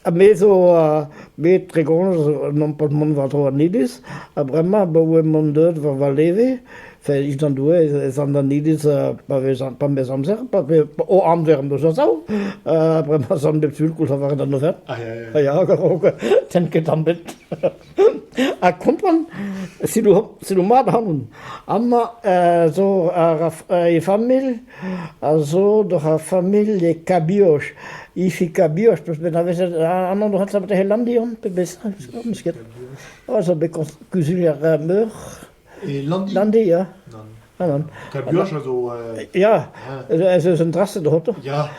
Ha me zo bet 30 nompas mont war-dro an iliz ha bremañ abaoe m'on deuet war va leve, enfin dindan Doue ez an d'an iliz pa vez pa 'm bez amzer, pa vez o amzer am eus atav, bremañ ez an bep sul koulz lavaret d'an oferenn. Ah ya, ya. Ya, hag a-raok tenn ket tamm ebet. Ha kompren, selaou mat ac'hanon. Amañ zo ar e familh a zo doc'h ar familh e Kabioch. Ifi Kabioch peus bet anavezet amañ doc'h an savet Landi on pe bez 'meus ket. A zo bet kuzulier meur. E Landi? Landi, ya. Nann. Ah nann. Kabioch a zo... Ya, ez eus un dra-se doc'hto. Ya.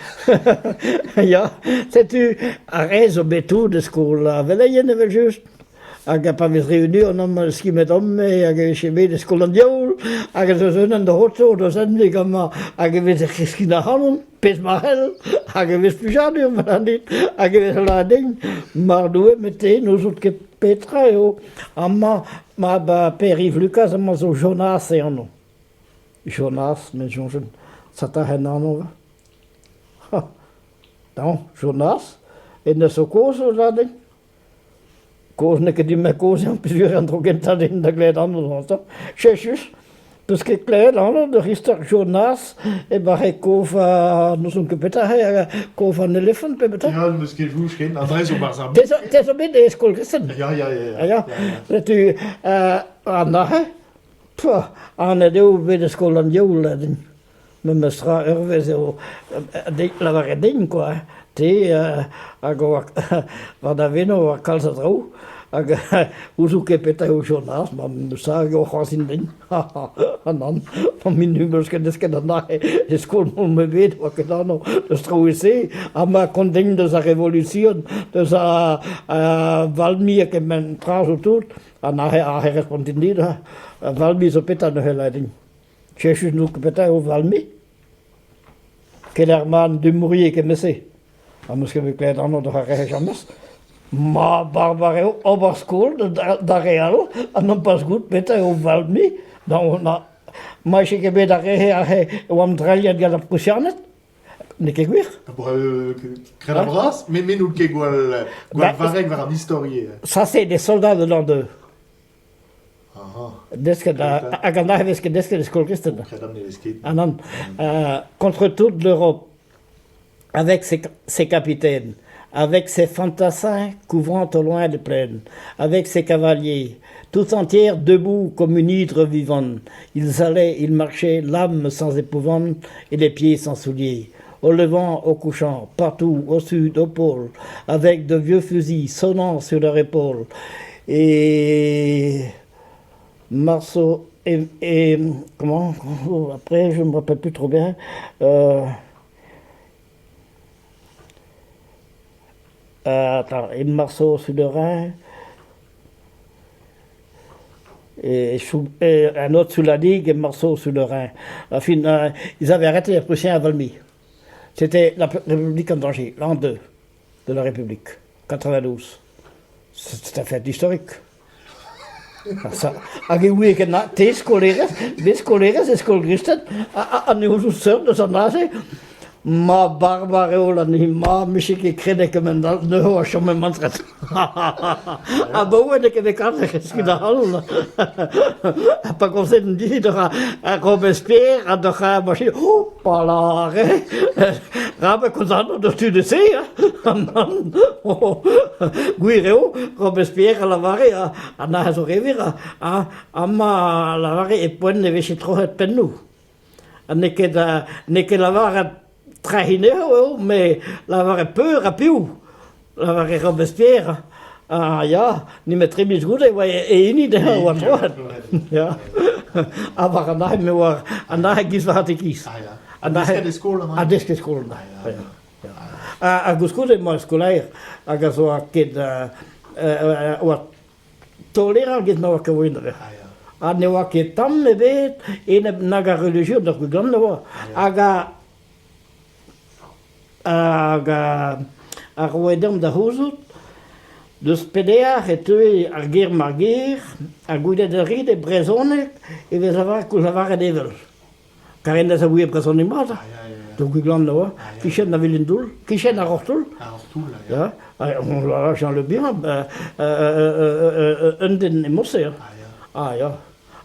Ya, setu ar re zo bet tout e skol ar veleien evel-just. Hag pa vez reunion amañ skimet amañ hag e vije bet e skol an diaoul hag ez eus unan da c'hortoz deus enni gant hag e vez kreskiñ ac'hanon pezh ma c'hell hag e vez plijadur ma an dit hag e vez lâret din mar Doue met te n'ouzout ket petra eo amañ mab Pêr-Yves Lucas amañ zo Jonas e anv Jonas me soñjen sata en anv ha daon Jonas hennezh zo kozh o lâret din Kozh n'eo ket din-me kozh eo peogwir an dro gentañ din da glevet anv gantañ. Chechus, 'peus ket klevet anv d'ur istor Jonas e-barzh e kof n'ouzon ket petra eo, kof an elefant pe petra? Ya, n'eus ket jouj ken, an dra zo 'barzh ar Te zo, te zo bet e skol gristen? Ya, ya, ya. Ah, ya. Setu an aze, pah, anat eo bet e skol an diaoul din. Memes tra ur wezh eo lavaret din kwa te hag oa war da veno oa kalz a draoù hag ouzout ket petra eo Jonas ma sa eo c'hoarzhin din ha nann ma minu 'meus ket desket an aze e skol 'm bet oa ket anv deus traoù e-se ha ma kont din deus ar revolution deus a Valmy ha kement tra zo tout ha neuze aze respontin dit Valmy zo petra neuze lâret din. Cheñchus n'out ket petra eo Valmy? Kellermann Dumouriez kement-se. Ha 'meus ket bet klevet anv doc'h ar re james. Ma barbar eo ober skol d'ar re all ha nompas goût petra eo Valmy. Na ma ket bet ar re aze e oamp drailhet gant ar Prusianed. N'eo ket gwir? Kredabl bras, met me n'out ket gwall, gwall varrek war an istor ivez. Ça c'est des soldats de l'an 2. Desket hag an vez ket desket e skol kristen. Ah nann. Contre toute l'Europe, avec ses, ses capitaines, avec ses fantassins couvrant au loin des plaines, avec ses cavaliers, tout entière debout comme une hydre vivante, ils allaient, ils marchaient, l'âme sans épouvante et les pieds sans souliers, au levant, au couchant, partout, au sud, au pôle, avec de vieux fusils sonnant sur leur épaule. Et Marceau et, et comment après je me rappelle plus trop bien. Euh, euh, attends, et Marceau sur le Rhin et, et un autre sous la Ligue et Marceau sur le Rhin. Enfin, euh, ils avaient arrêté les Prussiens à Valmy. C'était la République en danger, l'an 2 de la République, 92. C'est un fait historique. Ça, hag e ouie ket na te skolerez, bet skolerez e skol gristen, ha ne ouzout seurt deus an aze. Ma barbar eo lan ma 'mije ket kredet kement all neuze a chome mantret. Abaoe n'eo ket bet kavet ket ac'hanon. Ha pa gomzen dit doc'h ar Robespierre ha doc'h ar machine, oh, pa lâre, rabe komzan deus tu de se, hein. Oh, gwir eo, Robespierre a lavare, ha neuze zo re wir, ha amañ a lavare e poent e vije troc'het pennoù. Ha n'eo ket, n'eo ket lavaret trec'hiñ anezho eo, met lavaret peur ha piv. Lavaret Robespierre, ah ya, nemet tri miz goude e oa e hini dezhañ e oa troet. Ya. Ha war an ahe me oa an ahe giz war ar giz. Ah ya. Ha desket e skol an Ha desket e skol an ahe. Ha koulskoude emañ skolaer hag a zo ket oa tolerant get ma oa ket oa Ha ne oa ket tamm ebet enep nag ar relijion d'ar gant ne oa. Hag a hag a roe deomp da c'houzout deus pelec'h e teue ar ger-mañ ger ha goude da rit e brezhoneg e vez lavaret koulz lavaret evel. Kar hennezh a ouie brezhoneg mat. Dougiglan a oa, kichen a Vilin-Doull, kichen ar Roc'h-Toull. Ar Roc'h-Toull, ya. Ya, Jean Le Bihan, un den e-mod-se. Ah ya.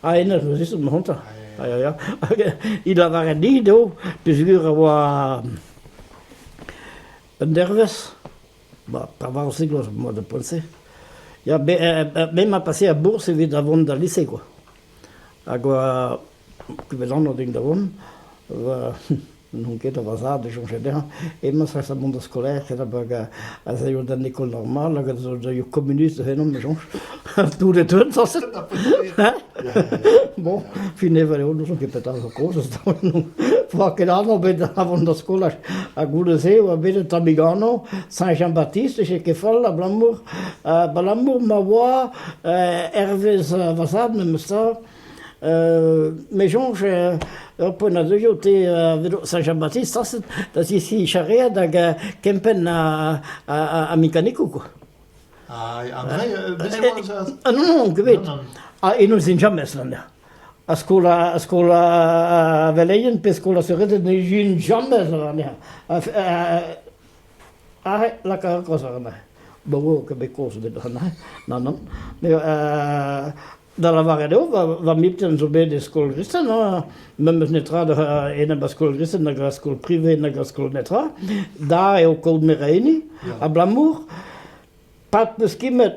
Ah hennezh 'meus ezhomm ac'hanta. Ah ya ya. Hag he lavaret dit eo peogwir a oa un dervezh, ba pevarzek vloaz 'moa da poent-se. Ya me 'ma pase ar bourzh evit da vont d'al lise kwa. Hag oa ket anv din da vont, n'on ket va zad e soñje dezhañ emañ sañset mont da skolaer hag az aio d'an école normale hag az aio komunist da me soñj. Tout e teuent sañset. Bon, fin evel eo, n'ouzon ket petra zo kaoz eus Oa ket anv bet da vont da skolaj. Ha goude-se e oa bet un tammig anv Saint-Jean-Baptiste, e ket fall abalamour abalamour ma oa hervez va zad memes tra Me soñj ur poent a deuio te Saint-Jean-Baptiste sañset da zeskiñ charreat hag kempenn ar mekanikoù kwa. Ah, André, bez e oa Ah non, non, ket bet. Ah, eno ez in james lan A skol a skol a veleien pe skol a seurezed ne jin james lan Aze, laka ur kaoz war Bon, eo ket bet kaoz ebet warnañ, nann, nann. Mais da lavaret eo, va mibien zo bet e skol gristen, hein, memes netra da enep ar skol gristen nag ar skol privé nag ar skol netra. Da eo kaout meraini, abalamour pa 'peus kemet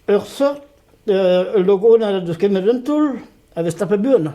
ur seurt ul logodenn a deus kemet un toull a vez tapet buan.